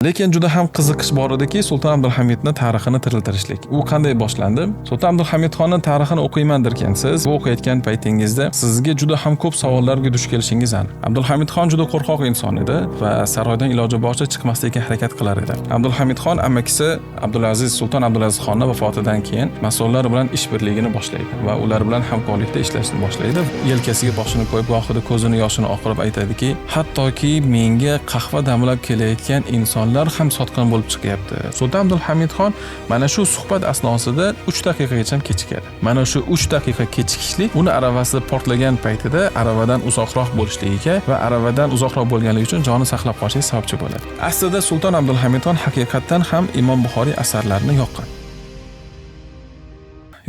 Lekin juda ham qiziqish bor ediki, Sulton Abdulhamidni tarixini tiriltirishlik. U qanday boshlandi? Sulton Abdulhamidxonni tarixini o'qiyman derkansiz, bu o'qiyotgan paytingizda sizga juda ham ko'p savollarga duch kelishingiz aniq. Abdulhamidxon juda qo'rqoq inson edi va saroydan iloji boricha chiqmaslikka harakat qilar edi. Abdulhamidxon amakisi Abdulaziz, Sulton Abdulaziz xonni vafotidan keyin masonlar bilan ishbirligini boshlaydi va ular bilan hamkorlikda ishlashni boshlaydi. Yelkasiga boshini qo'yib, gohida ko'zini yoshini oqirib aytadiki, hattoki menga qahva damlab kelayotgan insonlar ham sotqin bo'lib chiqyapti. Sulton Abdulhamidxon mana shu suhbat asnosida 3 daqiqagacha kechikadi. Mana shu 3 daqiqa kechikishlik uni aravasi portlagan paytida aravadan uzoqroq bo'lishligiga va aravadan uzoqroq bo'lganligi uchun joni saqlab qolishiga sababchi bo'ladi. Aslida Sulton Abdulhamidxon haqiqatdan ham Imom Buxoriy asarlarini yoqqan.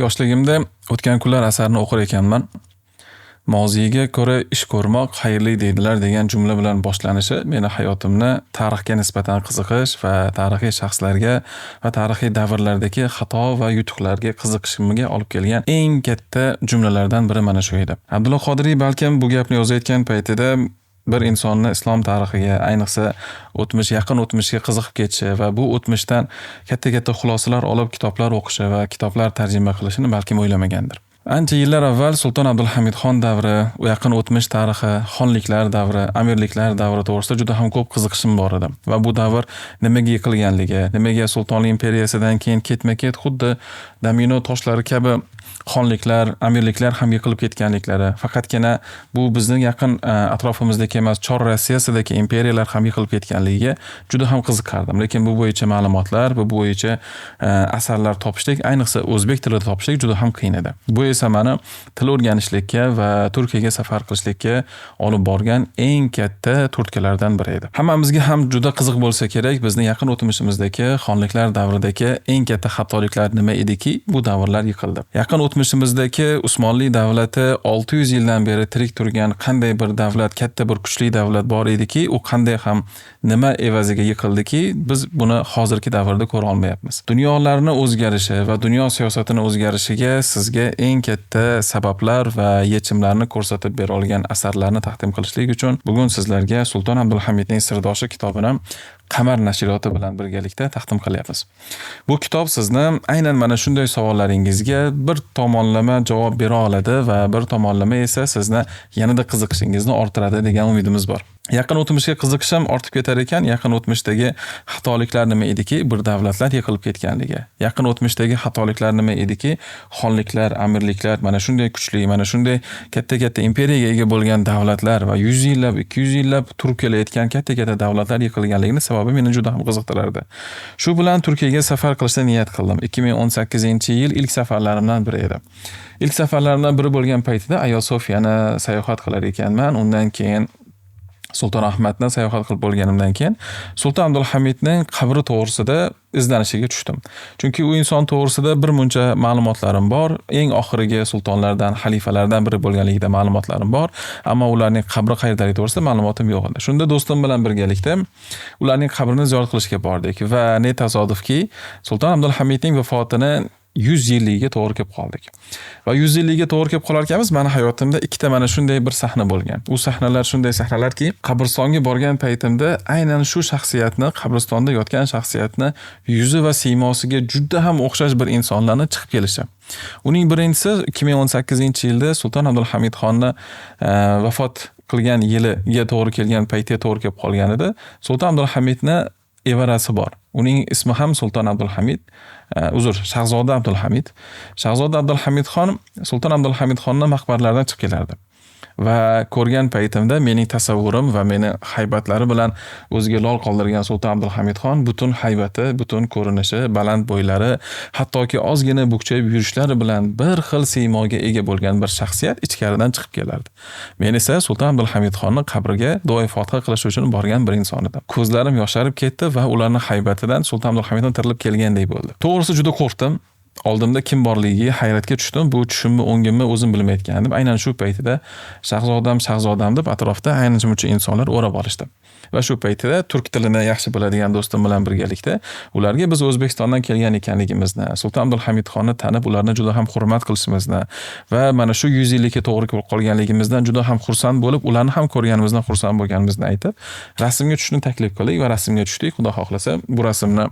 Yoshligimda O'tgan kunlar asarini o'qir ekanman. Moziyga ko'ra ish ko'rmoq xayrli deydilar degan jumla bilan boshlanishi meni hayotimni tarixga nisbatan qiziqish va tarixiy shaxslarga va tarixiy davrlardagi xato va yutuqlarga qiziqishimga olib kelgan eng katta jumlalardan biri mana shu edi. Abdulla Qodiriy balkim bu gapni yozayotgan paytida bir insonni islom tarixiga, ayniqsa o'tmish, yaqin o'tmishga qiziqib ketishi va bu o'tmishdan katta-katta xulosalar olib kitoblar o'qishi va kitoblar tarjima qilishini balkim o'ylamagandir. Ancha yillar avval Sulton Abdulhamidxon davri, yaqin o'tmish tarixi, xonliklar davri, amirliklar davri to'g'risida juda ham ko'p qiziqishim bor edi. Va bu davr nimaga yiqilganligi, nimaga Sultonlik imperiyasidan keyin ketma-ket xuddi domino toshlari kabi xonliklar, amirliklar ham yiqilib ketganliklari, faqatgina bu bizning yaqin atrofimizdagi emas, Chor Rossiyasidagi imperiyalar ham yiqilib ketganligiga juda ham qiziqardim. Lekin bu bo'yicha ma'lumotlar, bu bo'yicha asarlar topishlik, ayniqsa o'zbek tilida topishlik juda ham qiyin edi. Bu esa meni til o'rganishlikka va Turkiyaga safar qilishlikka olib borgan eng katta turtkilardan biri edi. Hammamizga ham juda qiziq bo'lsa kerak, bizni yaqin o'tmishimizdagi xonliklar davridagi eng katta xatoliklar nima ediki, bu davrlar yiqildi. Yaqin o'tmishimizdagi Usmonli davlati 600 yildan beri tirik turgan qanday bir davlat, katta bir kuchli davlat bor ediki, u qanday ham nima evaziga yiqildiki, biz buni hozirgi davrda ko'ra olmayapmiz. Dunyolarni o'zgarishi va dunyo siyosatini o'zgarishiga sizga eng katta sabablar va yechimlarni ko'rsatib bera olgan asarlarni taqdim qilishlik uchun bugun sizlarga Sulton Abdulhamidning sirdoshi kitobini Qamar nashriyoti bilan birgalikda taqdim qilyapmiz. Bu kitob sizni aynan mana shunday savollaringizga bir tomonlama javob bera oladi va bir tomonlama esa sizni yanada qiziqishingizni orttiradi degan umidimiz bor. Yaqin o'tmishga qiziqishim ortib ketar ekan, yaqin o'tmishdagi xatoliklar nima ediki, bir davlatlar yiqilib ketganligi. Yaqin o'tmishdagi xatoliklar nima ediki, xonliklar, amirliklar mana shunday kuchli, mana shunday katta-katta imperiyaga ega bo'lgan davlatlar va 100 yillab, 200 yillab turib kelayotgan katta-katta davlatlar yiqilganligini sababi meni juda ham qiziqtirardi. Shu bilan Turkiyaga safar qilishni niyat qildim. 2018-yil ilk safarlarimdan biri edi. İlk safarlarimdan biri bo'lgan paytida Ayo Sofiyani sayohat qilar ekanman. Undan keyin Sulton Ahmadni sayohat qilib bo'lganimdan keyin Sulton Abdulhamidning qabri to'g'risida izlanishiga tushdim. Chunki u inson to'g'risida bir muncha ma'lumotlarim bor. Eng oxirgi sultonlardan, xalifalardan biri bo'lganligida ma'lumotlarim bor, ammo ularning qabri qayerdaligi to'g'risida ma'lumotim yo'q edi. Shunda do'stim bilan birgalikda ularning qabrini ziyorat qilishga bordik va ne tasodifki, Sulton Abdulhamidning vafotini 100 yilligiga to'g'ri kelib qoldik. Va 100 yilligiga to'g'ri kelib qolar ekanmiz, meni hayotimda ikkita mana shunday bir sahna bo'lgan. U sahnalar shunday sahnalarki, qabristonga borgan paytimda aynan shu shaxsiyatni, qabristonda yotgan shaxsiyatni yuzi va siymosiga juda ham o'xshash bir insonlarni chiqib kelishi. Uning birinchisi 2018-yilda Sulton Abdulhamidxonni vafot qilgan yiliga to'g'ri kelgan paytga to'g'ri kelib qolgan edi. Sulton Abdulhamidni evarasi bor. Uning ismi ham Sulton Abdulhamid, uzr, Shahzoda Abdulhamid. Shahzoda Abdulhamidxon Sulton Abdulhamidxonni maqbaralaridan chiqib kelardi. Va ko'rgan paytimda mening tasavvurim va meni haybatlari bilan o'ziga lol qoldirgan Sulton Abdulhamidxon butun haybati, butun ko'rinishi, baland bo'ylari, hattoki ozgina bukchayib yurishlari bilan bir xil siymoga ega bo'lgan bir shaxsiyat ichkaridan chiqib kelardi. Men esa Sulton Abdulhamidxonni qabriga duo fotiha qilish uchun borgan bir inson edim. Ko'zlarim yosharib ketdi va ularning haybatidan Sulton Abdulhamidxon tirilib kelgandek bo'ldi. To'g'risi juda qo'rqdim. Oldimda kim borligiga hayratga tushdim. Bu tushimmi, o'ngimmi o'zim bilmayotgandim. Aynan shu paytida shahzodam, shahzodam deb atrofda aynan shuncha insonlar o'rab olishdi. Va shu paytda turk tilini yaxshi biladigan do'stim bilan birgalikda ularga biz O'zbekistondan kelgan ekanligimizni, Sulton Abdulhamid xonni tanib, ularni juda ham hurmat qilishimizni va mana shu 100 yillikka to'g'ri kelib qolganligimizdan juda ham xursand bo'lib, ularni ham ko'rganimizdan xursand bo'lganimizni aytib, rasmga tushishni taklif qildik va rasmga tushdik. Xudo xohlasa, bu rasmni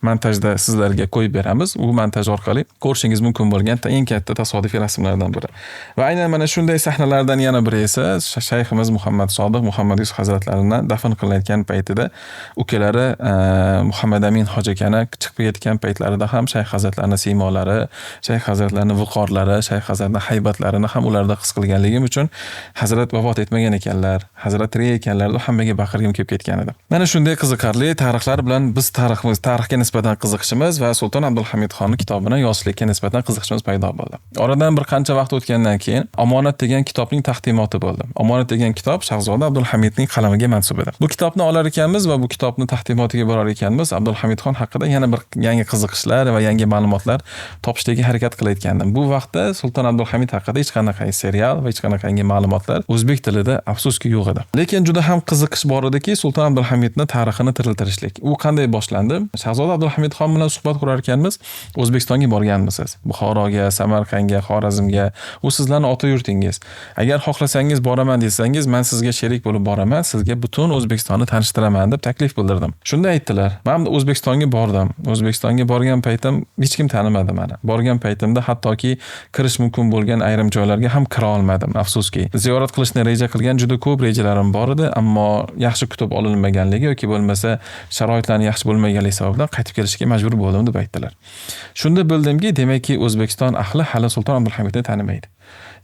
montajda sizlarga qo'yib beramiz. U montaj orqali ko'rishingiz mumkin bo'lgan eng katta tasodifiy rasmlardan biri. Va aynan mana shunday sahnalardan yana biri esa shayximiz Muhammad Sodiq Muhammad Yusuf hazratlarini dafn qilinayotgan paytida ukalari Muhammad Amin hoji akani chiqib ketgan paytlarida ham shayx hazratlarining siymolari, shayx hazratlarining viqorlari, shayx hazratning haybatlarini ham ularda his qilganligim uchun hazrat vafot etmagan ekanlar, hazrat tirik ekanlar deb hammaga baqirgim kelib ketgan edi. Mana shunday qiziqarli tarixlar bilan biz tarixga nisbatan qiziqishimiz va Sulton Abdulhamid xonning kitobini yozishlikka nisbatan qiziqishimiz paydo bo'ldi. Oradan bir qancha vaqt o'tgandan keyin Omonat degan kitobning taqdimoti bo'ldi. Omonat degan kitob Shahzoda Abdulhamidning qalamiga mansub edi. Bu kitobni olar ekanmiz va bu kitobni taqdimotiga borar ekanmiz, Abdulhamid xon haqida yana bir yangi qiziqishlar va yangi ma'lumotlar topishga harakat qilayotgandim. Bu vaqtda Sulton Abdulhamid haqida hech qanaqa serial va hech qanaqangi ma'lumotlar o'zbek tilida afsuski yo'q edi. Lekin juda ham qiziqish bor ediki, Sulton Abdulhamidni tarixini tiriltirishlik. U qanday boshlandi? Shahzoda Abdulhamid xon bilan suhbat qurar ekanmiz, O'zbekistonga borganmisiz? Buxoroga, Samarqandga, Xorazmga, u sizlarning ota yurtingiz. Agar xohlasangiz boraman desangiz, men sizga sherik bo'lib boraman, sizga butun O'zbekistonni tanishtiraman deb taklif bildirdim. Shunda aytdilar, men O'zbekistonga bordim. O'zbekistonga borgan paytim hech kim tanimadi meni. Borgan paytimda hattoki kirish mumkin bo'lgan ayrim joylarga ham kira olmadim, afsuski. Ziyorat qilishni reja qilgan juda ko'p rejalarim bor edi, ammo yaxshi kutib olinmaganligi yoki bo'lmasa sharoitlarning yaxshi bo'lmaganligi sababidan qaytib kelishga majbur bo'ldim deb aytdilar. Shunda bildimki, demakki O'zbekiston ahli hali Sulton Abdulhamidni tanimaydi.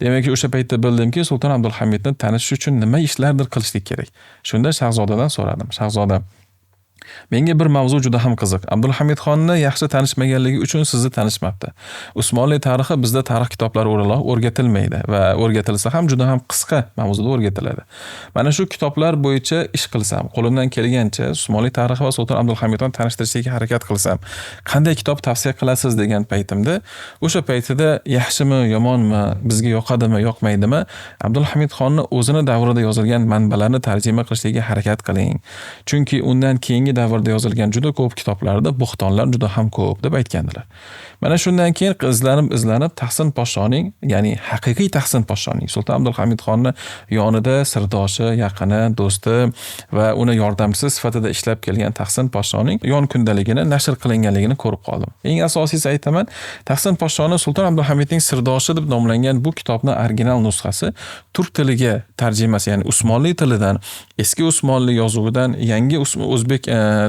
Demakki o'sha paytda bildimki, Sulton Abdulhamidni tanishish uchun nima ishlardir qilishlik kerak. Shunda Shahzodadan so'radim. Shahzoda, menga bir mavzu juda ham qiziq. Abdulhamid xonni yaxshi tanishmaganligi uchun sizni tanishmabdi. Usmonli tarixi bizda tarix kitoblari o'laroq o'rgatilmaydi va o'rgatilsa ham juda ham qisqa mavzuda o'rgatiladi. Mana shu kitoblar bo'yicha ish qilsam, qo'limdan kelgancha Usmonli tarixi va Sulton Abdulhamid xon tanishtirishga harakat qilsam, qanday kitob tavsiya qilasiz degan paytimda, o'sha paytida yaxshimi, yomonmi, bizga yoqadimi, yoqmaydimi, Abdulhamid xonni o'zini davrida yozilgan manbalarni tarjima qilishga harakat qiling. Chunki undan keyingi davrda yozilgan juda ko'p kitoblarda bo'xtonlar juda ham ko'p deb aytgandilar. Mana shundan keyin izlanib Tahsin podshoning, ya'ni haqiqiy Tahsin podshoning, Sulton Abdulhamid xonni yonida sirdoshi, yaqini, do'sti va uni yordamchisi sifatida ishlab kelgan Tahsin podshoning yon kundaligini nashr qilinganligini ko'rib qoldim. Eng asosiysi aytaman, Tahsin podshoni Sulton Abdulhamidning sirdoshi deb nomlangan bu kitobning original nusxasi turk tiliga tarjimasi, ya'ni Usmonli tilidan, eski Usmonli yozuvidan yangi o'zbek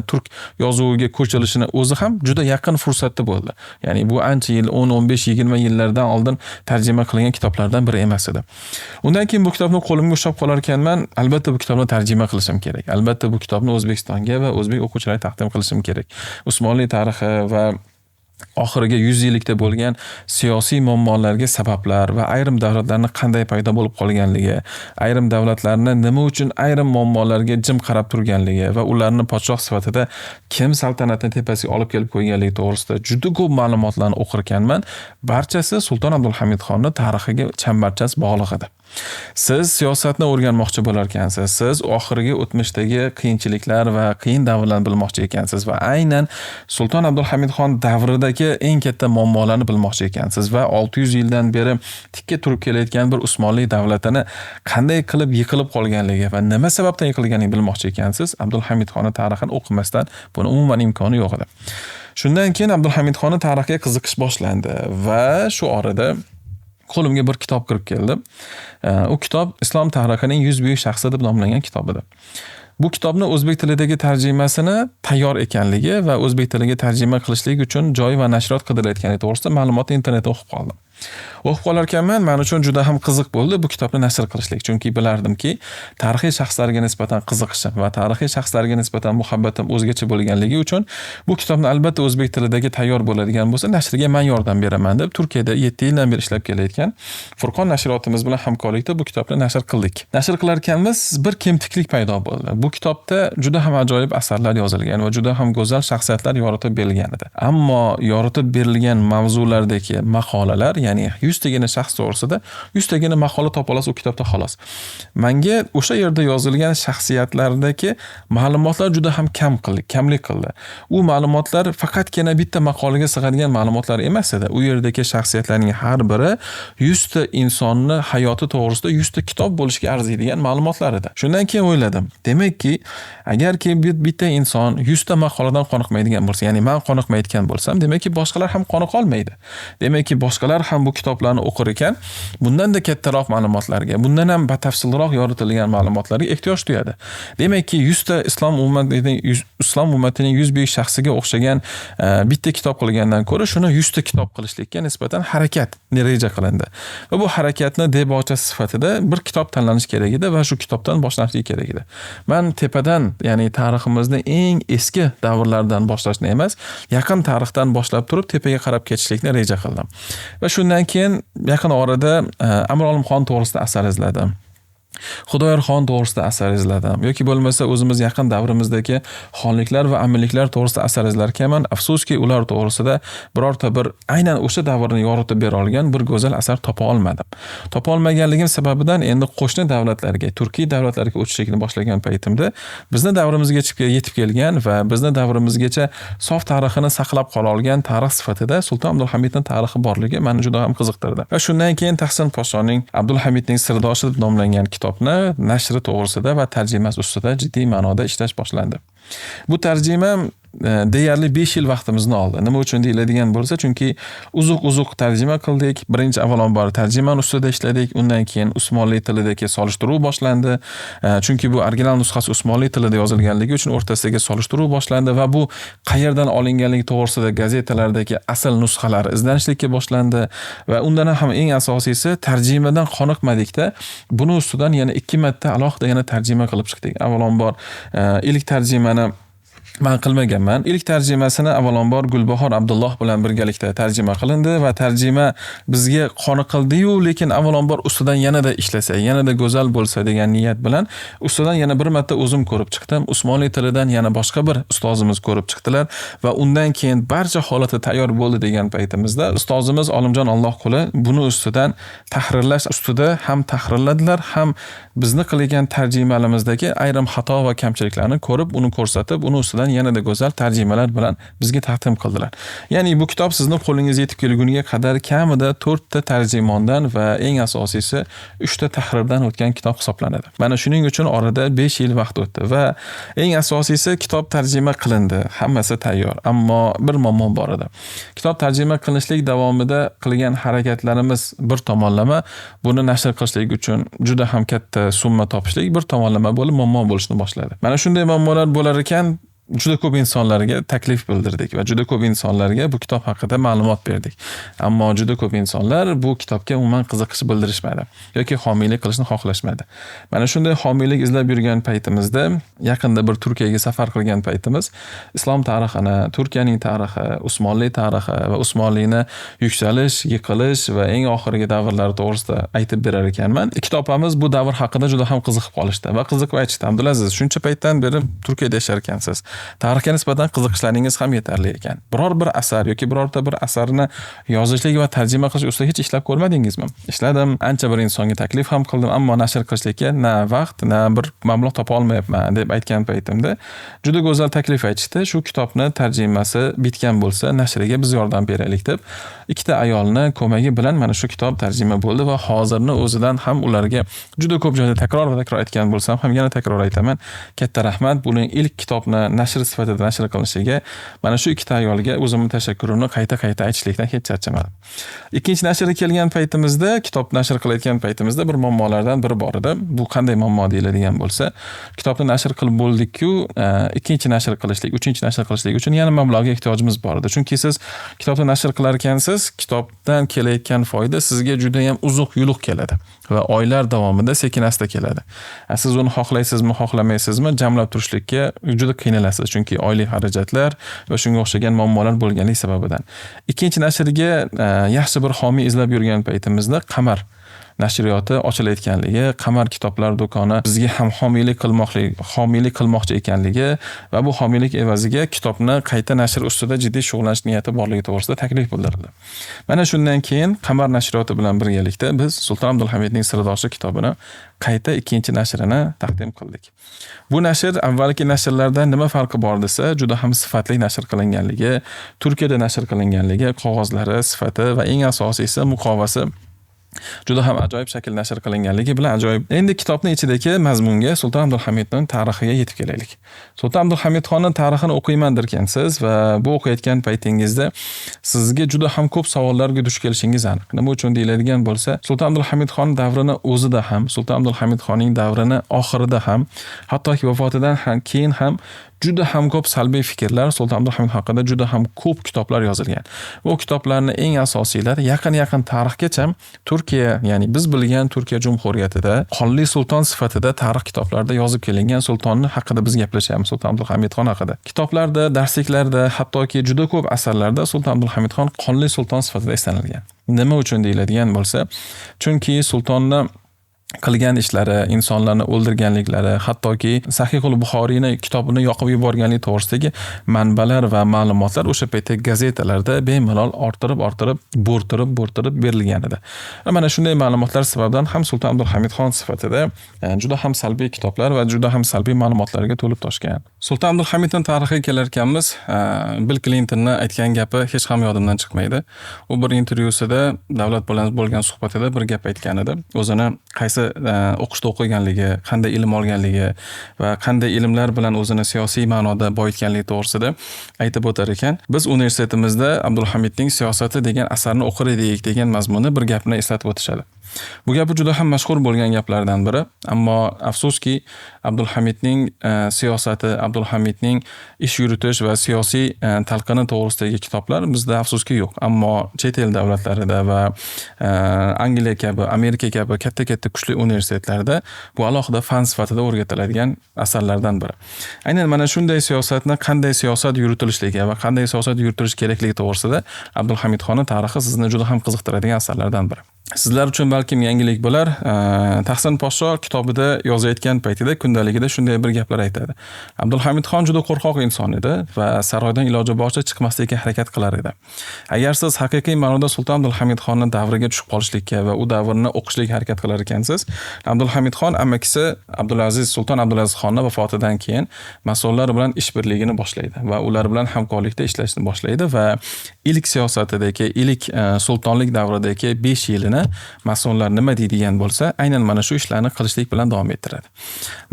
turk yozuviga ko'chirilishini o'zi ham juda yaqin fursatda bo'ldi. Ya'ni bu ancha yil, 10, 15, 20 yillardan oldin tarjima qilingan kitoblardan biri emas edi. Undan keyin bu kitobni qo'limga ushlab qolar ekanman, albatta bu kitobni tarjima qilishim kerak. Albatta bu kitobni O'zbekistonga va o'zbek o'quvchilariga taqdim qilishim kerak. Usmonli tarixi va oxirgi 100 yillikda bo'lgan siyosiy muammolarga sabablar va ayrim davlatlarni qanday paydo bo'lib qolganligi, ayrim davlatlarni nima uchun ayrim muammolarga jim qarab turganligi va ularni podshoh sifatida kim saltanatni tepasiga olib kelib qo'yganligi to'g'risida juda ko'p ma'lumotlarni o'qir ekanman. Barchasi Sulton Abdulhamid xonni tarixiga chambarchas bog'liq edi. Siz siyosatni o'rganmoqchi bo'lar ekansiz, siz oxirgi o'tmishdagi qiyinchiliklar va qiyin davrlarni bilmoqchi ekansiz va aynan Sulton Abdulhamid xon davridagi eng katta muammolarni bilmoqchi ekansiz va 600 yildan beri tikka turib kelayotgan bir Usmonli davlatini qanday qilib yiqilib qolganligi va nima sababdan yiqilganligini bilmoqchi ekansiz. Abdulhamid xonni tarixini o'qimasdan buni umuman imkoni yo'q edi. Shundan keyin Abdulhamid xonni tarixiga qiziqish boshlandi va shu orada qo'limga bir kitob kirib keldi. U kitob Islom tarixining 100 buyuk shaxsi deb nomlangan kitob edi. Bu kitobni o'zbek tilidagi tarjimasini tayyor ekanligi va o'zbek tiliga tarjima qilishlik uchun joy va nashriyot qidirilayotganligi to'g'risida ma'lumotni internetda o'qib qoldim. O'qib qolar ekanman, men uchun juda ham qiziq bo'ldi bu kitobni nashr qilishlik, chunki bilardimki, tarixiy shaxslarga nisbatan qiziqishim va tarixiy shaxslarga nisbatan muhabbatim o'zgacha bo'lganligi uchun bu kitobni albatta o'zbek tilidagi tayyor bo'ladigan bo'lsa, nashriga men yordam beraman deb Turkiyada 7 yildan beri ishlab kelayotgan Furqon nashriyotimiz bilan hamkorlikda bu kitobni nashr qildik. Nashr qilar ekanmiz, bir kemtiklik paydo bo'ldi. Bu kitobda juda ham ajoyib asarlar yozilgan va juda ham go'zal shaxsiyatlar yoritib berilgan edi. Ammo yoritib berilgan mavzulardagi maqolalar, ya'ni Ya'ni 100 tagina shaxs to'g'risida 100 tagina maqola topa olasiz u kitobda xolos. Menga o'sha yerda yozilgan shaxsiyatlardagi ma'lumotlar juda ham kamlik qildi. U ma'lumotlar faqatgina bitta maqolaga sig'adigan ma'lumotlar emas edi. U yerdagi shaxsiyatlarning har biri 100 ta insonni hayoti to'g'risida 100 ta kitob bo'lishga arziydigan ma'lumotlar edi. Shundan keyin o'yladim. Demakki, agarki bitta inson 100 ta maqoladan qoniqmaydigan bo'lsa, ya'ni men qoniqmayotgan bo'lsam, demakki boshqalar ham qoniqa olmaydi. Demakki boshqalar ham bu kitoblarni o'qir ekan, bundan da kattaroq ma'lumotlarga, bundan ham batafsilroq yoritilgan ma'lumotlarga ehtiyoj tuyadi. Demakki 100 ta islom ummatining 100 buyuk shaxsiga o'xshagan bitta kitob qilgandan ko'ra shuni 100 ta kitob qilishlikka nisbatan harakat reja qilindi. Va bu harakatni debocha sifatida bir kitob tanlanish kerak edi va shu kitobdan boshlanishlik kerak edi. Men tepadan, ya'ni tariximizni eng eski davrlardan boshlashni emas, yaqin tarixdan boshlab turib tepaga qarab ketishlikni reja qildim. Va shundan keyin yaqin orada Amir Olimxon to'g'risida asar izladim. Xudoyorxon to'g'risida asar izladim yoki bo'lmasa o'zimiz yaqin davrimizdagi xonliklar va amirliklar to'g'risida asar izlar ekanman. Afsuski, ular to'g'risida birorta bir aynan o'sha davrni yoritib bera olgan bir go'zal asar topa olmadim. Topa olmaganligim sababidan endi qo'shni davlatlarga, turkiy davlatlarga o'tishlikni boshlagan paytimda bizni davrimizga yetib kelgan va bizni davrimizgacha sof tarixini saqlab qola olgan tarix sifatida Sulton Abdulhamidning tarixi borligi meni juda ham qiziqtirdi. Va shundan keyin Tahsin Poshoning Abdulhamidning sirdoshi deb nomlangan kitobni nashri to'g'risida va tarjimasi ustida jiddiy ma'noda ishlash boshlandi. Bu tarjima deyarli 5 yil vaqtimizni oldi. Nima uchun deyiladigan bo'lsa, chunki uzuq-uzuq tarjima qildik. Birinchi avvalambor tarjimani ustida ishladik. Undan keyin Usmonli tilidagi solishtiruv boshlandi. Chunki bu original nusxasi Usmonli tilida yozilganligi uchun o'rtasidagi solishtiruv boshlandi va bu qayerdan olinganligi to'g'risida gazetalardagi asl nusxalar izlanishlikka boshlandi va undan ham eng asosiysi tarjimadan qoniqmadikda, buni ustidan yana 2 marta alohida yana tarjima qilib chiqdik. Avvalambor ilk tarjimani men qilmaganman. Ilk tarjimasini avvalambor Gulbahor Abdulloh bilan birgalikda tarjima qilindi va tarjima bizga qoniqildi-yu, lekin avvalambor ustidan yanada ishlasa, yanada go'zal bo'lsa degan niyat bilan ustidan yana bir marta o'zim ko'rib chiqdim. Usmonli tilidan yana boshqa bir ustozimiz ko'rib chiqdilar va undan keyin barcha holati tayyor bo'ldi degan paytimizda ustozimiz Olimjon Allohquli buni ustidan tahrirlash ustida ham tahrirladilar, ham bizni qilgan tarjimalarimizdagi ayrim xato va kamchiliklarni ko'rib, uni ko'rsatib, uni ustidan yanada go'zal tarjimalar bilan bizga taqdim qildilar. Ya'ni bu kitob sizni qo'lingizga yetib kelguniga qadar kamida 4 ta tarjimondan va eng asosiysi 3 ta tahrirdan o'tgan kitob hisoblanadi. Mana shuning uchun orada 5 yil vaqt o'tdi va eng asosiysi kitob tarjima qilindi, hammasi tayyor, ammo bir muammo bor edi. Kitob tarjima qilinishlik davomida qilgan harakatlarimiz bir tomonlama buni nashr qilishlik uchun juda ham katta summa topishlik bir tomonlama bo'lib muammo bo'lishni boshladi. Mana shunday muammolar bo'lar ekan, juda ko'p insonlarga taklif bildirdik va juda ko'p insonlarga bu kitob haqida ma'lumot berdik. Ammo juda ko'p insonlar bu kitobga umuman qiziqish bildirishmadi yoki homiylik qilishni xohlashmadi. Mana shunday homiylik izlab yurgan paytimizda yaqinda bir Turkiyaga safar qilgan paytimiz islom tarixini, Turkiyaning tarixi, Usmonli tarixi va Usmonlini yuksalish, yiqilish va eng oxirgi davrlari to'g'risida aytib berar ekanman. Ikkita opamiz bu davr haqida juda ham qiziqib qolishdi va qiziqib aytishdi: "Abdulaziz, shuncha paytdan beri Turkiyada yashar ekansiz. Tarixga nisbatan qiziqishlaringiz ham yetarli ekan. Biror bir asar yoki birorta bir asarni yozishlik va tarjima qilish ustida hech ishlab ko'rmadingizmi?" "Ishladim, ancha bir insonga taklif ham qildim, ammo nashr qilishlikka na vaqt, na bir mablag' topa olmayapman" deb aytgan paytimda juda go'zal taklif aytishdi. Shu kitobni tarjimasi bitgan bo'lsa, nashriga biz yordam beraylik deb ikkita ayolni ko'magi bilan mana shu kitob tarjima bo'ldi va hozirni o'zidan ham ularga juda ko'p joyda takror va takror aytgan bo'lsam ham yana takror aytaman. Katta rahmat. Buning ilk kitobni nashr sifatida nashr qilinishiga mana shu ikkita ayolga o'zimning tashakkurimni qayta-qayta aytishlikdan hech charchamadim. Ikkinchi nashrga kelgan paytimizda, kitob nashr qilayotgan paytimizda bir muammolardan biri bor edi. Bu qanday muammo deyiladigan bo'lsa, kitobni nashr qilib bo'ldik-ku, ikkinchi nashr qilishlik, uchinchi nashr qilishlik uchun yana mablag'ga ehtiyojimiz bor edi. Chunki siz kitobni nashr qilar ekansiz, kitobdan kelayotgan foyda sizga juda ham uzuq yuluq keladi va oylar davomida sekin-asta keladi. Siz uni xohlaysizmi, xohlamaysizmi, jamlab turishlikka juda qiynalasiz, chunki oylik xarajatlar va shunga o'xshagan muammolar bo'lganligi sababidan. Ikkinchi nashrga yaxshi bir homiy izlab yurgan paytimizda Qamar nashriyoti ochilayotganligi, Qamar kitoblar do'koni bizga ham homiylik qilmoqchi ekanligi va bu homiylik evaziga kitobni qayta nashr ustida jiddiy shug'ullanish niyati borligi to'g'risida taklif bildirildi. Mana shundan keyin Qamar nashriyoti bilan birgalikda biz Sulton Abdulhamidning sirdoshi kitobini qayta ikkinchi nashrini taqdim qildik. Bu nashr avvalgi nashrlardan nima farqi bor desa, juda ham sifatli nashr qilinganligi, Turkiyada nashr qilinganligi, qog'ozlari, sifati va eng asosiysi muqovasi juda ham ajoyib shakl nashr qilinganligi bilan ajoyib. Endi kitobning ichidagi mazmunga, Sulton Abdulhamidning tarixiga yetib kelaylik. Sulton Abdulhamid xonning tarixini o'qiyman derkansiz va bu o'qiyotgan paytingizda sizga juda ham ko'p savollarga duch kelishingiz aniq. Nima uchun deyiladigan bo'lsa, Sulton Abdulhamid xon davrini o'zida ham, Sulton Abdulhamid xonning davrini oxirida ham, hattoki vafotidan ham keyin ham juda ham ko'p salbiy fikrlar, Sulton Abdulhamid haqida juda ham ko'p kitoblar yozilgan. Bu kitoblarning eng asosiylari yaqin-yaqin tarixgacha Turkiya, ya'ni biz bilgan Turkiya Jumhuriyatida qonli sulton sifatida tarix kitoblarida yozib kelingan sultonni haqida biz gaplashyapmiz, Sulton Abdulhamid xon haqida. Kitoblarda, darsliklarda, hattoki juda ko'p asarlarda Sulton Abdulhamid xon qonli sulton sifatida eslanilgan. Nima uchun deyiladigan bo'lsa, chunki sultonni qilgan ishlari, insonlarni o'ldirganliklari, hattoki Sahihul Buxoriyni kitobini yoqib yuborganligi to'g'risidagi manbalar va ma'lumotlar o'sha paytda gazetalarda bemalol orttirib, bo'rttirib berilgan edi. Va mana shunday ma'lumotlar sababidan ham Sulton Abdulhamid xon sifatida juda ham salbiy kitoblar va juda ham salbiy ma'lumotlarga to'lib toshgan. Sulton Abdulhamidning tarixiga kelar ekanmiz, Bill Klintonni aytgan gapi hech ham yodimdan chiqmaydi. U bir intervyusida davlat bilan bo'lgan suhbatida bir gap aytgan edi. O'zini qaysi o'qishda o'qiganligi, qanday ilm olganligi va qanday ilmlar bilan o'zini siyosiy ma'noda boyitganligi to'g'risida aytib o'tar ekan. Biz universitetimizda Abdulhamidning siyosati degan asarni o'qir edik degan mazmunda bir gapni eslatib o'tishadi. Bu gapi juda ham mashhur bo'lgan gaplardan biri, ammo afsuski Abdulhamidning siyosati, Abdulhamidning ish yuritish va siyosiy talqini to'g'risidagi kitoblar bizda afsuski yo'q. Ammo chet el davlatlarida va Angliya kabi, Amerika kabi katta-katta kuchli universitetlarda bu alohida fan sifatida o'rgatiladigan asarlardan biri. Aynan mana shunday siyosatni, qanday siyosat yuritilishligi va qanday siyosat yuritilish kerakligi to'g'risida Abdulhamid xonning tarixi sizni juda ham qiziqtiradigan asarlardan biri. Sizlar uchun balkim yangilik bo'lar. Tahsin Poshsho kitobida yozayotgan paytida kundaligida shunday bir gaplar aytadi. Abdulhamid xon juda qo'rqoq inson edi va saroydan iloji boricha chiqmaslikka harakat qilar edi. Agar siz haqiqiy ma'noda Sulton Abdulhamid xonning davriga tushib qolishlikka va u davrni o'qishlikka harakat qilar ekansiz, Abdulhamid xon amakisi Abdulaziz, Sulton Abdulaziz xonning vafotidan keyin masonlar bilan ishbirligini boshlaydi va ular bilan hamkorlikda ishlashni boshlaydi va ilk siyosatidagi, ilk sultonlik davridagi 5 yilini masonlar nima deydigan bo'lsa, aynan mana shu ishlarni qilishlik bilan davom ettiradi.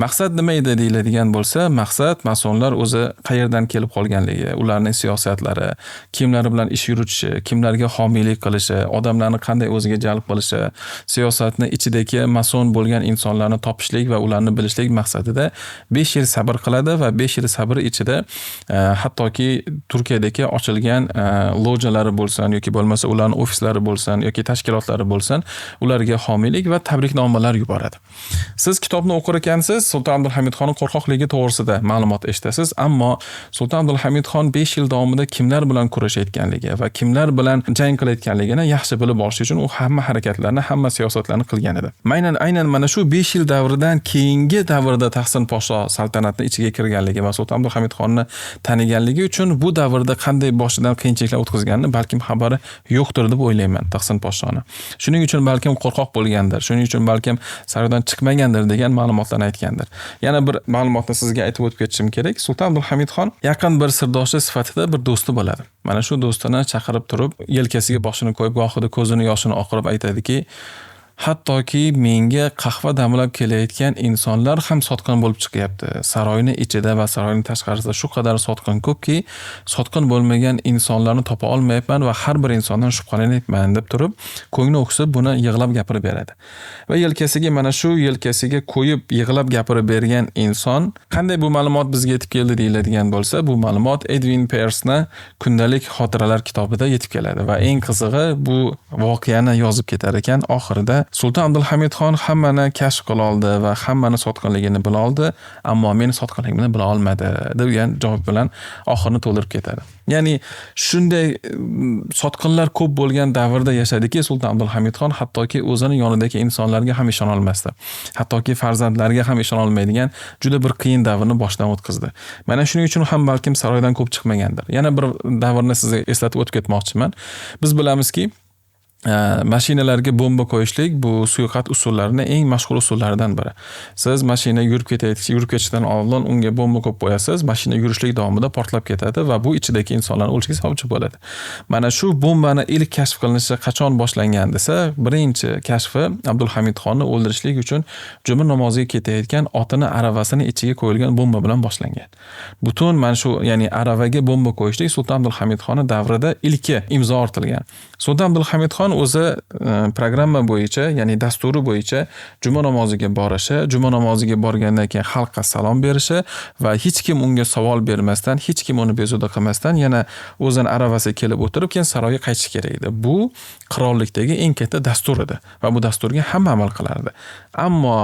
Maqsad nima edi deyiladigan bo'lsa, maqsad masonlar o'zi qayerdan kelib qolganligi, ularning siyosatlari, kimlar bilan ish yuritishi, kimlarga homiylik qilishi, odamlarni qanday o'ziga jalb qilishi, siyosatni ichidagi mason bo'lgan insonlarni topishlik va ularni bilishlik maqsadida 5 yil sabr qiladi va 5 yil sabr ichida hattoki Turkiyadagi ochilgan lojalari bo'lsin yoki bo'lmasa ularning ofislari bo'lsin yoki tashkilotlari bo'lsin, ularga homiylik va tabriknomalar yuboradi. Siz kitobni o'qir ekansiz, Sulton Abdulhamid xonning qo'rqoqligi to'g'risida ma'lumot eshitasiz, ammo Sulton Abdulhamid xon 5 yil davomida kimlar bilan kurashayotganligi va kimlar bilan jang qilayotganligini yaxshi bilib olish uchun u hamma harakatlarni, hamma siyosatlarni qilgan edi. Aynan mana shu 5 yil davridan keyingi davrda Tahsin Poshsho saltanatni ichiga kirganligi va Sulton Abdulhamid xonni taniganligi uchun bu davrda qanday boshidan qiyinchiliklar o'tkazganini balkim xabari yo'qdir deb o'ylayman Tahsin Poshshoni. Shuning uchun balkim qo'rqoq bo'lgandir, shuning uchun balkim saroydan chiqmagandir degan ma'lumotlarni aytgandir. Yana bir ma'lumotni sizga aytib o'tib ketishim kerak. Sulton Abdulhamid xon yaqin bir sirdoshi sifatida bir do'sti bo'ladi. Mana shu do'stini chaqirib turib, yelkasiga boshini qo'yib, gohida ko'zini yoshini oqirib aytadiki, hattoki menga qahva damlab kelayotgan insonlar ham sotqin bo'lib chiqyapti. Saroyning ichida va saroyning tashqarisida shu qadar sotqin ko'pki, sotqin bo'lmagan insonlarni topa olmayapman va har bir insondan shubhalanyapman deb turib, ko'ngli o'ksib buni yig'lab gapirib beradi. Va yelkasiga mana shu yelkasiga qo'yib yig'lab gapirib bergan inson, qanday bu ma'lumot bizga yetib keldi deyiladigan bo'lsa, bu ma'lumot Edwin Pearsni kundalik xotiralar kitobida yetib keladi va eng qizig'i bu voqeani yozib ketar ekan oxirida Sulton Abdulhamidxon hammani kashf qila oldi va hammani sotqinligini bila oldi, ammo meni sotqinligimni bila olmadi degan javob bilan oxirini to'ldirib ketadi. Ya'ni shunday sotqinlar ko'p bo'lgan davrda yashadiki Sulton Abdulhamidxon, hattoki o'zini yonidagi insonlarga ham ishona olmasdi. Hattoki farzandlariga ham ishona olmaydigan juda bir qiyin davrni boshdan o'tkazdi. Mana shuning uchun ham balkim saroydan ko'p chiqmagandir. Yana bir davrni sizga eslatib o'tib ketmoqchiman. Biz bilamizki, mashinalarga bomba qo'yishlik bu suiqasd usullarining eng mashhur usullaridan biri. Siz mashina yurib ketishdan oldin unga bomba qo'yib qo'yasiz, mashina yurishlik davomida portlab ketadi va bu ichidagi insonlarning o'lishiga sababchi bo'ladi. Mana shu bombani ilk kashf qilinishi qachon boshlangan desa, birinchi kashfi Abdulhamidxonni o'ldirishlik uchun juma namoziga ketayotgan otini aravasini ichiga qo'yilgan bomba bilan boshlangan. Butun mana shu, ya'ni aravaga bomba qo'yishlik Sulton Abdulhamidxonni davrida ilki imzo ortilgan. Sulton Abdulhamidxon o'zi programma bo'yicha, ya'ni dasturi bo'yicha juma namoziga borishi, juma namoziga borgandan keyin xalqqa salom berishi va hech kim unga savol bermasdan, hech kim uni bezovta qilmasdan yana o'zini aravasiga kelib o'tirib, keyin saroyga qaytishi kerak edi. Bu qirollikdagi eng katta dastur edi va bu dasturga hamma amal qilardi. Ammo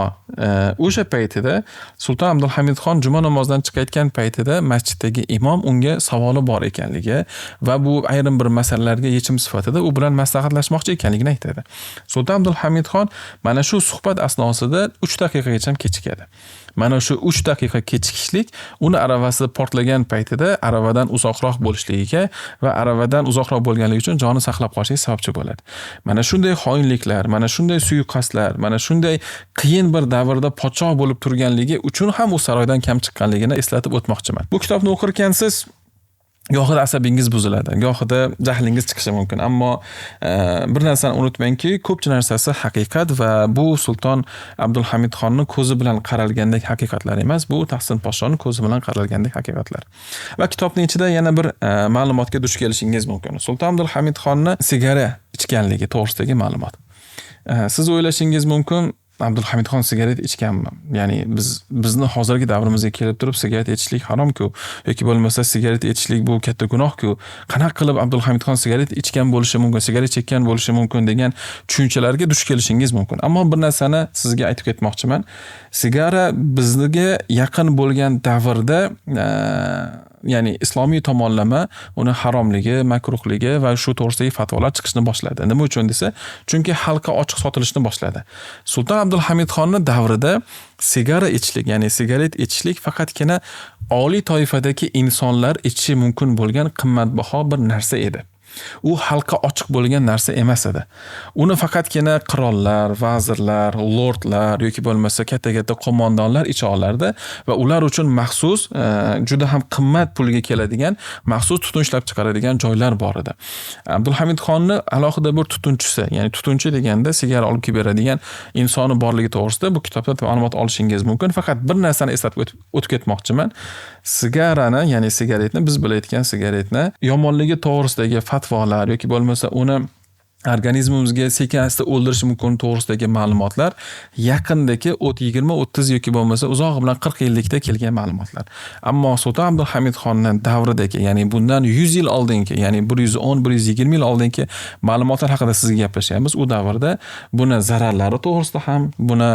o'sha paytida Sulton Abdulhamidxon juma namozidan chiqayotgan paytida masjiddagi imom unga savoli bor ekanligi va bu ayrim bir masalalarga yechim sifatida u bilan maslahatlashmoqchi ekanligini aytadi. Sulton Abdulhamidxon mana shu suhbat asnosida 3 daqiqagacha kechikadi. Mana shu 3 daqiqa kechikishlik uni aravasi portlagan paytida aravadan uzoqroq bo'lishligiga va aravadan uzoqroq bo'lganligi uchun joni saqlab qolishiga sababchi bo'ladi. Mana shunday xoinliklar, mana shunday suiqasdlar, mana shunday qiyin bir davrda podshoh bo'lib turganligi uchun ham u saroydan kam chiqqanligini eslatib o'tmoqchiman. Bu kitobni o'qirkansiz gohida asabingiz buziladi, gohida jahlingiz chiqishi mumkin. Ammo bir narsani unutmangki, ko'pchi narsasi haqiqat va bu Sulton Abdulhamidxonning ko'zi bilan qaralgandek haqiqatlar emas, bu Tahsin podshoning ko'zi bilan qaralgandek haqiqatlar. Va kitobning ichida yana bir ma'lumotga duch kelishingiz mumkin. Sulton Abdulhamidxonni sigara ichganligi to'g'risidagi ma'lumot. Siz o'ylashingiz mumkin, Abdulhamidxon sigaret ichganmi? Ya'ni bizni hozirgi davrimizga kelib turib sigaret ichishlik haromku, yoki bo'lmasa sigaret ichishlik bu katta gunohku. Qanaqa qilib Abdulhamidxon sigaret ichgan bo'lishi mumkin, sigaret chekkan bo'lishi mumkin degan tushunchalarga duch kelishingiz mumkin. Ammo bir narsani sizga aytib ketmoqchiman. Sigara bizga yaqin bo'lgan davrda, ya'ni islomiy tomonlama uni haromligi, makruhligi va shu to'g'risidagi fatvolar chiqishni boshladi. Nima uchun desa, chunki xalqqa ochiq sotilishni boshladi. Sulton Abdulhamidxonning davrida sigara ichishlik, ya'ni sigaret ichishlik faqatgina oliy toifadagi insonlar ichishi mumkin bo'lgan qimmatbaho bir narsa edi. U xalqqa ochiq bo'lgan narsa emas edi. Uni faqatgina qirollar, vazirlar, lordlar yoki bo'lmasa katta-katta qo'mondonlar icha olardi va ular uchun maxsus, juda ham qimmat pulga keladigan maxsus tutun ishlab chiqaradigan joylar bor edi. Abdulhamidxonni alohida bir tutunchisi, ya'ni tutunchi deganda sigara olib kelib beradigan insoni borligi to'g'risida bu kitobda ma'lumot olishingiz mumkin. Faqat bir narsani eslatib o'tib ketmoqchiman. Sigarani, ya'ni sigaretni, biz bilayotgan sigaretni yomonligi to'g'risidagi fatvolar yoki bo'lmasa uni organizmimizga sekin asta o'ldirishi mumkin to'g'risidagi ma'lumotlar yaqindagi 20, 30 yoki bo'lmasa uzog'i bilan 40 yillikda kelgan ma'lumotlar. Ammo Sulton Abdulhamidxonning davridagi, ya'ni bundan 100 yil oldingi, ya'ni 110, 120 yil oldingi ma'lumotlar haqida sizga gaplashyapmiz. U davrda buni zararlari to'g'risida ham, buni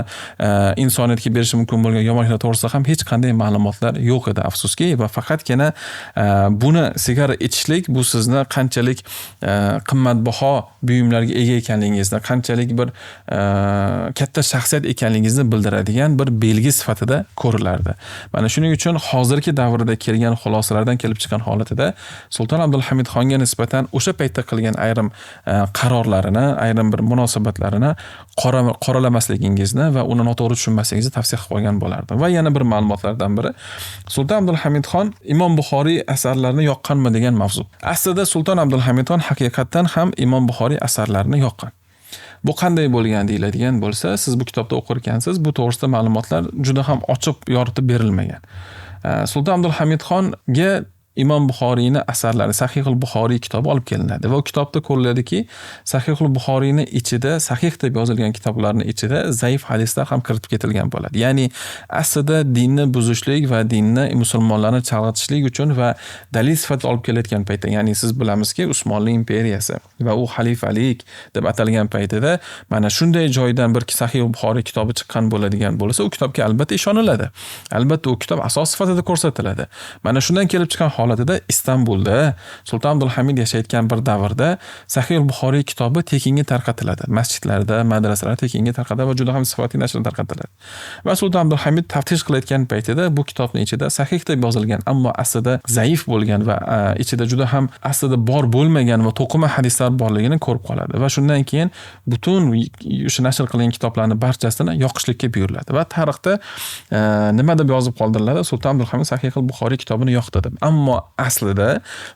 insoniyatga berishi mumkin bo'lgan yomonliklar to'g'risida ham hech qanday ma'lumotlar yo'q edi, afsuski, va faqatgina buni sigara ichishlik bu sizni qanchalik qimmatbaho buyumlarga ega ekanligingizni, qanchalik bir katta shaxsiyat ekanligingizni bildiradigan bir belgi sifatida ko'rilardi. Mana shuning uchun hozirgi davrda kelgan xulosalardan kelib chiqqan holatida Sulton Abdulhamidxonga nisbatan o'sha paytda qilgan ayrim qarorlarini, ayrim bir munosabatlarini qoralamasligingizni va uni noto'g'ri tushunmasligingizni tavsiya qilib qo'ygan bo'lardim. Va yana bir ma'lumotlardan biri, Sulton Abdulhamidxon Imom Buxoriy asarlarini yoqqanmi degan mavzu. Aslida Sulton Abdulhamidxon haqiqatdan ham Imom Buxoriy asarlarini yoqqan. Bu qanday bo'lgan deyiladigan bo'lsa, siz bu kitobda o'qir ekansiz, bu to'g'risida ma'lumotlar juda ham ochiq yoritib berilmagan. Sulton Abdulhamidxonga Imom Buxoriyni asarlari Sahihul Buxoriy kitobi olib kelinadi va u kitobda ko'riladiki, Sahihul Buxoriyni ichida sahih deb yozilgan kitoblarning ichida zaif hadislar ham kiritib ketilgan bo'ladi. Ya'ni aslida dinni buzishlik va dinni musulmonlarni chalg'itishlik uchun va dalil sifatida olib kelayotgan paytda, ya'ni siz bilamizki, Usmonli imperiyasi va u xalifalik deb atalgan paytida mana shunday joydan bir Sahih Buxoriy kitobi chiqqan bo'ladigan bo'lsa, u kitobga albatta ishoniladi. Albatta u kitob asos sifatida ko'rsatiladi. Mana shundan kelib chiqqan holatida Istanbulda Sulton Abdulhamid yashayotgan bir davrda Sahih Buxoriy kitobi tekinga tarqatiladi. Masjidlarda, madrasalarda tekinga tarqatiladi va juda ham sifatli nashr tarqatiladi. Va Sulton Abdulhamid taftish qilayotgan paytida bu kitobning ichida sahih deb yozilgan, ammo aslida zaif bo'lgan va ichida juda ham aslida bor bo'lmagan va to'qima hadislar borligini ko'rib qoladi va shundan keyin butun o'sha nashr qilingan kitoblarni barchasini yoqishlikka buyuriladi va tarixda nima deb yozib qoldiriladi? Sulton Abdulhamid Sahih al-Buxoriy kitobini yoqdi deb. Ammo aslida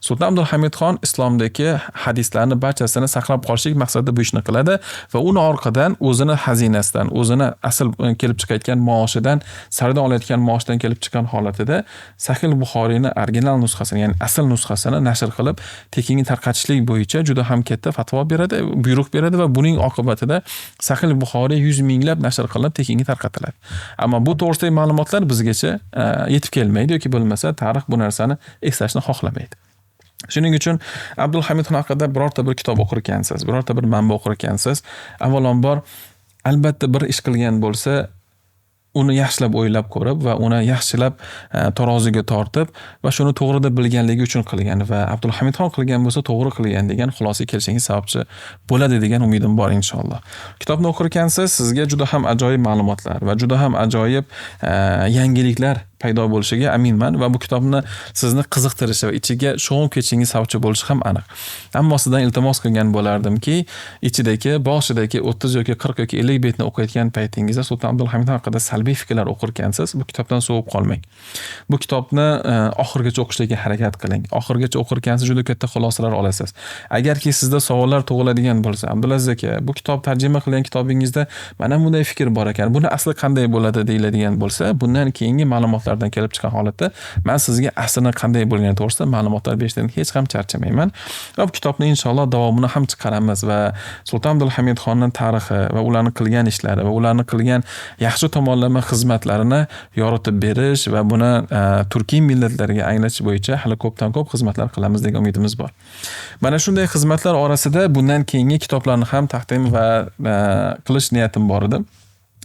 Sulton Abdulhamid xon islomdagi hadislarni barchasini saqlab qolishlik maqsadida bu ishni qiladi va uni orqadan o'zini xazinasidan, o'zini asl kelib chiqayotgan maoshidan, sardan olayotgan maoshidan kelib chiqqan holatida Sahih Buxoriyni original nusxasini, ya'ni asl nusxasini nashr qilib, tekinga tarqatishlik bo'yicha juda ham katta fatvo beradi, buyruq beradi va buning oqibatida Sahih Buxoriy 100 minglab nashr qilinib tekinga tarqatiladi. Ammo bu to'g'risidagi ma'lumotlar bizgacha yetib kelmaydi yoki bo'lmasa tarix bu narsani eslashni xohlamaydi. Shuning uchun Abdulhamid xon haqida birorta bir kitob o'qir ekansiz, birorta bir manba o'qir ekansiz, avvalambor albatta bir ish qilgan bo'lsa, uni yaxshilab o'ylab ko'rib va uni yaxshilab taroziga tortib va shuni to'g'ri deb bilganligi uchun qilgan va Abdulhamid xon qilgan bo'lsa to'g'ri qilgan degan xulosaga kelishingiz sababchi bo'ladi degan umidim bor inshaalloh. Kitobni o'qir ekansiz, sizga juda ham ajoyib ma'lumotlar va juda ham ajoyib yangiliklar paydo bo'lishiga aminman va bu kitobni sizni qiziqtirishi va ichiga sho'ng'ib ketishingiz sababchi bo'lishi ham aniq. Ammo sizdan iltimos qilgan bo'lardimki, ichidagi, boshidagi 30 yoki 40 yoki 50 betni o'qiyotgan paytingizda Sulton Abdulhamid haqida salbiy fikrlar o'qir ekansiz, bu kitobdan sovib qolmang. Bu kitobni oxirigacha o'qishga harakat qiling. Oxirigacha o'qir ekansiz, juda katta xulosalar olasiz. Agarki sizda savollar tug'iladigan bo'lsa, Abdulaziz aka, bu kitob tarjima qilgan kitobingizda mana bunday fikr bor ekan, buni asli qanday bo'ladi deyiladigan bo'lsa, bundan keyingi ma'lumotlardan kelib chiqqan holatda men sizga aslini qanday bo'lgani to'g'risida ma'lumotlar berishdan hech ham charchamayman. Va bu kitobni inshaalloh davomini ham chiqaramiz va Sulton Abdulhamid xonning tarixi va ularning qilgan ishlari va ularning qilgan yaxshi tomonlama xizmatlarini yoritib berish va buni turkiy millatlarga anglatish bo'yicha hali ko'pdan ko'p xizmatlar qilamiz degan umidimiz bor. Mana shunday xizmatlar orasida bundan keyingi kitoblarni ham taqdim va qilish niyatim bor edi.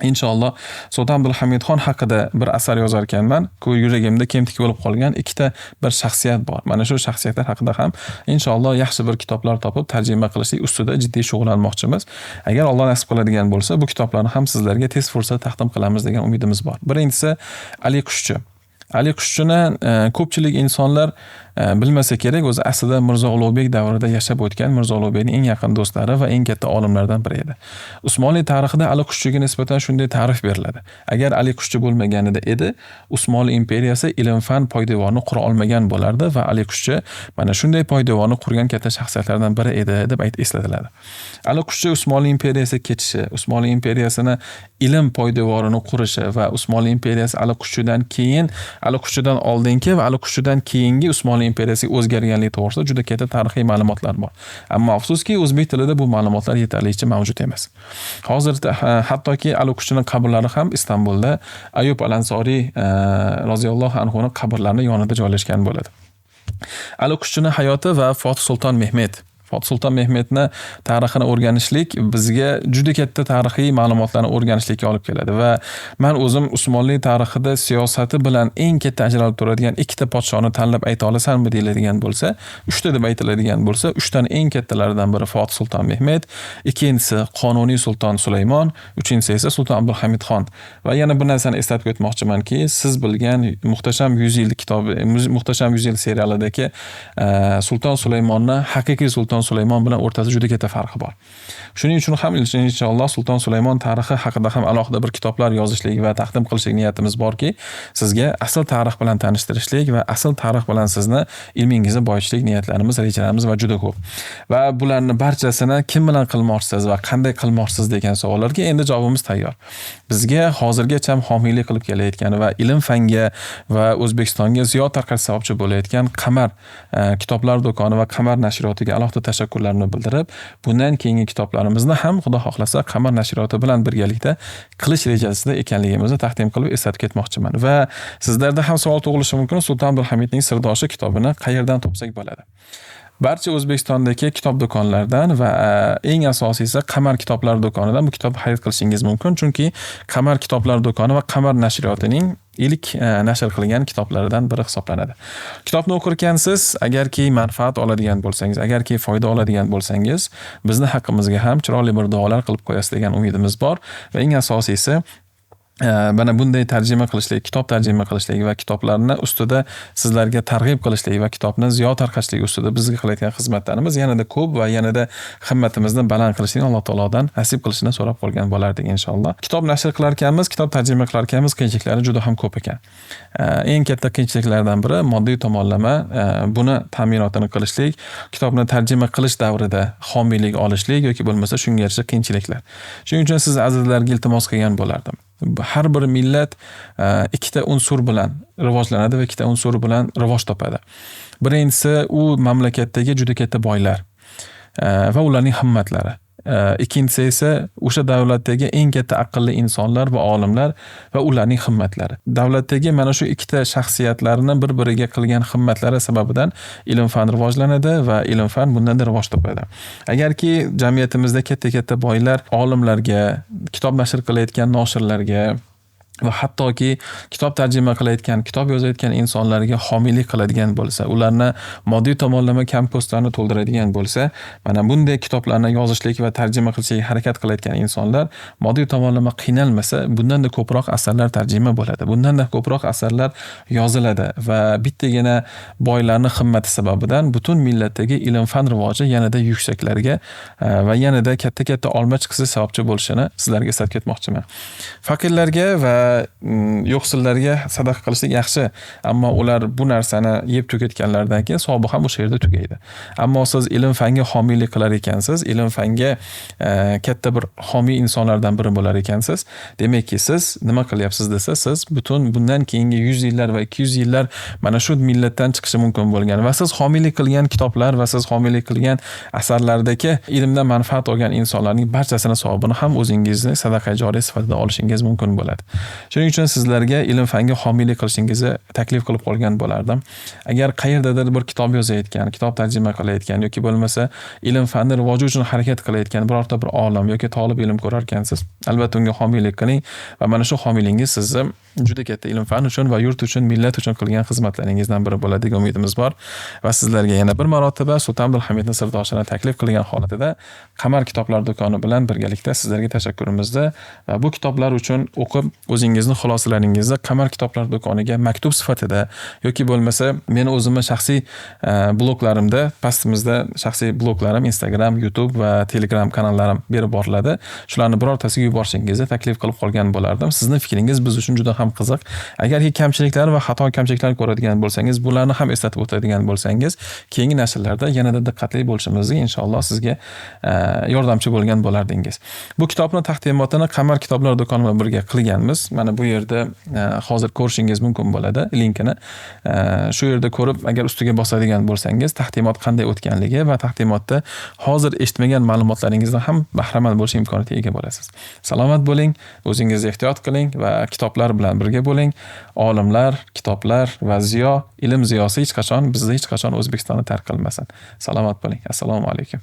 Inshaalloh Sulton Abdulhamid xon haqida bir asar yozar ekanman. Yuragimda kemtik bo'lib qolgan ikkita bir shaxsiyat bor. Mana shu shaxsiyatlar haqida ham inshaalloh yaxshi bir kitoblar topib tarjima qilishlik ustida jiddiy shug'ullanmoqchimiz. Agar Alloh nasib qiladigan bo'lsa, bu kitoblarni ham sizlarga tez fursat taqdim qilamiz degan umidimiz bor. Birinchisi Ali Qushchi. Ali Qushchini ko'pchilik insonlar bilmasa kerak, o'zi aslida Mirzo Ulug'bek davrida yashab o'tgan Mirzo Ulug'bekning eng yaqin do'stlari va eng katta olimlardan biri edi. Usmonli tarixida Ali Qushchiga nisbatan shunday ta'rif beriladi. Agar Ali Qushchi bo'lmaganida edi, Usmonli imperiyasi ilm-fan poydevorini qura olmagan bo'lardi va Ali Qushchi mana shunday poydevorni qurgan katta shaxsiyatlardan biri edi deb aytib eslatiladi. Ali Qushchi Usmonli imperiyasi ketishi, Usmonli imperiyasini ilm poydevorini qurishi va Usmonli imperiyasi Ali Qushchidan keyin, Ali Qushchidan oldingi va Ali Qushchidan keyingi Usmonli imperiyasi o'zgarganligi to'g'risida juda katta tarixiy ma'lumotlar bor. Ammo afsuski o'zbek tilida bu ma'lumotlar yetarlicha mavjud emas. Hozirda hattoki Ali Qushchining qabrlari ham Istanbulda Ayub al-Ansoriy roziyallohu anhu ning qabrlarining yonida joylashgan bo'ladi. Ali Qushchining hayoti va Fotih Sulton Mehmet. Fotih Sulton Mehmetni tarixini o'rganishlik bizga juda katta tarixiy ma'lumotlarni o'rganishlikka olib keladi va men o'zim Usmonli tarixida siyosati bilan eng katta ajralib turadigan ikkita podshoni tanlab ayta olasanmi deyiladigan bo'lsa, uchta deb aytiladigan bo'lsa, uchdan eng kattalaridan biri Fotih Sulton Mehmet, ikkinchisi Qonuniy Sulton Sulaymon, uchinchisi esa Sulton Abdulhamid xon. Va yana bir narsani eslatib o'tmoqchimanki, siz bilgan Muhtasham 100 yil kitobi, Muhtasham 100 yil serialidagi Sulton Sulaymonni haqiqiy Sulton Sulton Sulaymon bilan o'rtasida juda katta farqi bor. Shuning uchun ham inshaalloh Sulton Sulaymon tarixi haqida ham alohida bir kitoblar yozishlik va taqdim qilishlik niyatimiz borki, sizga asl tarix bilan tanishtirishlik va asl tarix bilan sizni ilmingizni boyitishlik niyatlarimiz, rejalarimiz va juda ko'p. Va bularni barchasini kim bilan qilmoqchisiz va qanday qilmoqchisiz degan savollarga endi javobimiz tayyor. Bizga hozirgacha homiylik qilib kelayotgan va ilm fanga va O'zbekistonga ziyo tarqatish sababchi bo'layotgan Qamar kitoblar do'koni va Qamar nashriyotiga alohida tashakkurlarni bildirib, bundan keyingi kitoblarimizni ham Xudo xohlasa Qamar nashriyoti bilan birgalikda qilish rejasida ekanligimizni taqdim qilib eslatib ketmoqchiman. Va sizlarda ham savol tug'ilishi mumkin, Sulton Abdulhamidning sirdoshi kitobini qayerdan topsak bo'ladi? Barcha O'zbekistondagi kitob do'konlaridan va eng asosiysi Qamar kitoblar do'konidan bu kitobni xarid qilishingiz mumkin, chunki Qamar kitoblar do'koni va Qamar nashriyotining ilk nashr qilgan kitoblaridan biri hisoblanadi. Kitobni o'qirkansiz, agarki manfaat oladigan bo'lsangiz, agarki foyda oladigan bo'lsangiz, bizni haqqimizga ham chiroyli bir duolar qilib qo'yasiz degan umidimiz bor va eng asosiysi mana bunday tarjima qilishlik, kitob tarjima qilishlik va kitoblarni ustida sizlarga targ'ib qilishlik va kitobni ziyo tarqatishlik ustida bizga qilayotgan xizmatlarimiz yanada ko'p va yanada himmatimizni baland qilishlikni Alloh taolodan nasib qilishini so'rab qolgan bo'lardik inshaalloh. Kitob nashr qilarkanmiz, kitob tarjima qilarkanmiz, qiyinchiliklari juda ham ko'p ekan. Eng katta qiyinchiliklardan biri moddiy tomonlama buni ta'minotini qilishlik, kitobni tarjima qilish davrida homiylik olishlik yoki bo'lmasa shunga yarasha qiyinchiliklar. Shuning uchun siz azizlarga iltimos qilgan bo'lardim. Har bir millat ikkita unsur bilan rivojlanadi va ikkita unsur bilan rivoj topadi. Birinchisi u mamlakatdagi juda katta boylar va ularning himmatlari. Ikkinchisi esa o'sha davlatdagi eng katta aqlli insonlar va olimlar va ularning himmatlari. Davlatdagi mana shu ikkita shaxsiyatlarni bir-biriga qilgan himmatlari sababidan ilm-fan rivojlanadi va ilm-fan bundan-da rivoj topadi. Agarki jamiyatimizda katta-katta boylar olimlarga, kitob nashr qilayotgan noshirlarga va hattoki kitob tarjima qilayotgan, kitob yozayotgan insonlarga homiylik qiladigan bo'lsa, ularni moddiy tomonlama kam-ko'stlarni to'ldiradigan bo'lsa, mana bunday kitoblarni yozishlik va tarjima qilishga harakat qilayotgan insonlar moddiy tomonlama qiynalmasa, bundan-da ko'proq asarlar tarjima bo'ladi, bundan-da ko'proq asarlar yoziladi va bittagina boylarning himmati sababidan butun millatdagi ilm-fan rivoji yanada yuksaklarga va yanada katta-katta olma chiqishi sababchi bo'lishini sizlarga eslatib ketmoqchiman. Faqirlarga va yo'qsillarga sadaqa qilishlik yaxshi, ammo ular bu narsani yeb tugatganlaridan keyin savobi ham o'sha yerda tugaydi. Ammo siz ilm fanga homiylik qilar ekansiz, ilm fanga katta bir homiy insonlardan biri bo'lar ekansiz, demakki siz nima qilyapsiz desa, siz butun bundan keyingi 100 yillar va 200 yillar mana shu millatdan chiqishi mumkin bo'lgan va siz homiylik qilgan kitoblar va siz homiylik qilgan asarlardagi ilmdan manfaat olgan insonlarning barchasini savobini ham o'zingizni sadaqa joriya sifatida olishingiz mumkin bo'ladi. Shuning uchun sizlarga ilm fanga homiylik qilishingizni taklif qilib qolgan bo'lardim. Agar qayerdadir bir kitob yozayotgan, kitob tarjima qilayotgan yoki bo'lmasa ilm fanni rivoji uchun harakat qilayotgan birorta bir olim yoki tolib ilm ko'rar ekansiz, albatta unga homiylik qiling va mana shu homiyligingiz sizni juda katta ilm fan uchun va yurt uchun, millat uchun qilgan xizmatlaringizdan biri bo'ladi degan umidimiz bor. Va sizlarga yana bir marotaba Sulton Abdulhamidning sirdoshini taklif qilgan holatida Qamar kitoblar do'koni bilan birgalikda sizlarga tashakkurimizni va bu kitoblar uchun o'qib o'zingizni xulosalaringizni Qamar kitoblar do'koniga maktub sifatida yoki bo'lmasa meni o'zimni shaxsiy bloglarimda, pastimizda shaxsiy bloglarim Instagram, YouTube va Telegram kanallarim berib boriladi. Shularni birortasiga yuborishingizni taklif qilib qolgan bo'lardim. Sizning fikringiz biz uchun juda ham qiziq. Agarki kamchiliklar va xato kamchiliklar ko'radigan bo'lsangiz, bularni ham eslatib o'tadigan bo'lsangiz, keyingi nashrlarda yanada diqqatli bo'lishimizni inshaalloh sizga yordamchi bo'lgan bo'lardingiz. Bu kitobni taqdimotini Qamar kitoblar do'koni bilan birga qilganmiz. Mana bu yerda hozir ko'rishingiz mumkin bo'ladi linkini. Shu yerda ko'rib, agar ustiga bosadigan bo'lsangiz, taqdimot qanday o'tganligi va taqdimotda hozir eshitmagan ma'lumotlaringizdan ham bahramand bo'lish imkoniyatiga ega bo'lasiz. Salomat bo'ling, o'zingizni ehtiyot qiling va kitoblar bilan birga bo'ling. Olimlar, kitoblar va ziyo, ilm ziyosi hech qachon bizni hech qachon O'zbekistonni tark qilmasin. Salomat bo'ling. Assalomu alaykum.